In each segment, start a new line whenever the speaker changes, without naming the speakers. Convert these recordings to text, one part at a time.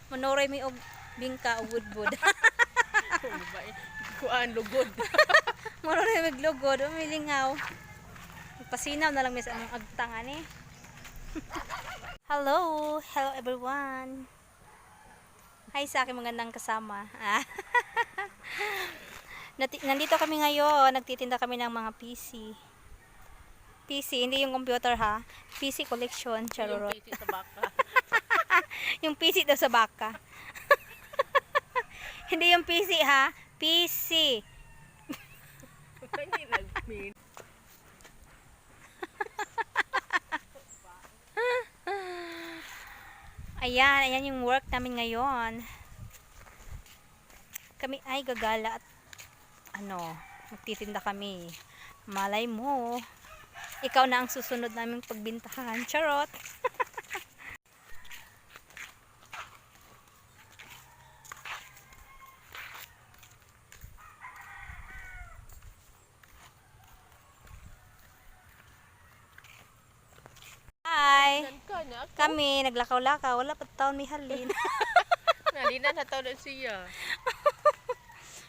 Manuroy mi og bingka og budbud.
Kuan lugod.
Manuroy mi og lugod, umilingaw. Pasinaw na lang mi sa among agtang ani. Hello, hello everyone. Hi sa aking magandang kasama. Ah. Nandito kami ngayon, nagtitinda kami ng mga PC. PC, hindi yung computer ha. PC collection,
Yung
charot.
piti sa baka.
Yung PC daw sa baka. Hindi yung PC ha. PC.
Hindi nag-mean.
Ayan, ayan yung work namin ngayon. Kami ay gagala at ano, magtitinda kami. Malay mo, ikaw na ang susunod naming pagbintahan. Charot! Hi!
Nan ka na.
Kami, naglakaw-lakaw. Wala pa taon may halin.
Nalina na taon na siya.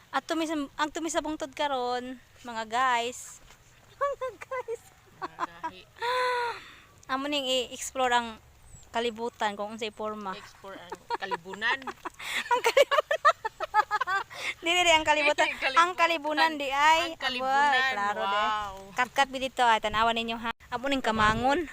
At ang tumisabong tod karon, mga guys. Mga guys.
Nagahi.
Amo ning i-explore ang kalibutan kung unsay porma.
Explore ang kalibunan.
Dili di ang kalibutan. Ang kalibunan di ay.
Ang kalibunan.
Aboy, klaro di.
Wow.
Kat-kat bi dito ay tan-awan ninyo ha. Amo ning kamangon.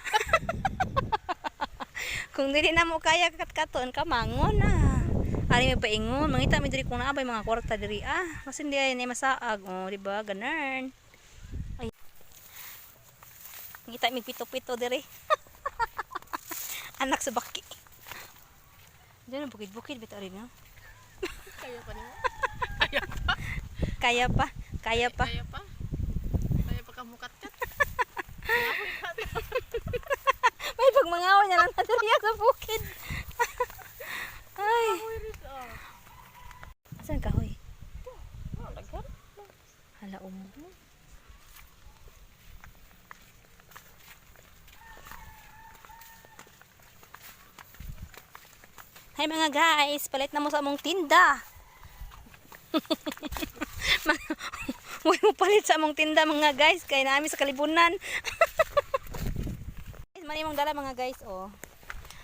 Kung dili na mo kaya katkaton kamangon ah. Ari may paingon, mangita mi diri kung naa bay mga kwarta diri ah. Mas hindi ay ni masaag, oh, di ba? Ganern. Ay. Mangita mi pito-pito diri. Anak sa baki. Diyan ang bukid-bukid bitaw rin no.
Kaya pa niyo? Kaya pa.
Kaya pa, kaya pa.
Kaya pa. Kaya pa kamukat-kat.
May pagmangawan na lang na diri sa bukid. Ay.
Uy, rito. Oh,
Asan kahoy?
daghan.
Hala umo. Hi mga guys, palit na mo sa among tinda. Huwag mo palit sa among tinda mga guys, kay naami sa kalibunan. Mani mong dala mga guys, oh.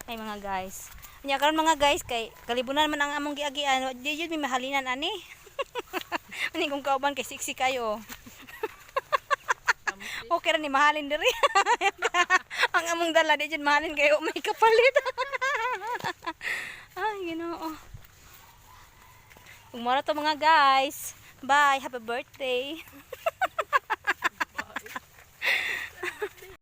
Ay mga guys. Nya karon mga guys kay kalibunan man ang among giagian, di jud mi mahalinan ani. Ani kung kauban kay siksi kayo. Okay ra ni mahalin diri. Ang among dala di jud mahalin kayo may kapalit. Ay, Ginoo. Ug mao na to mga guys. Bye, happy birthday.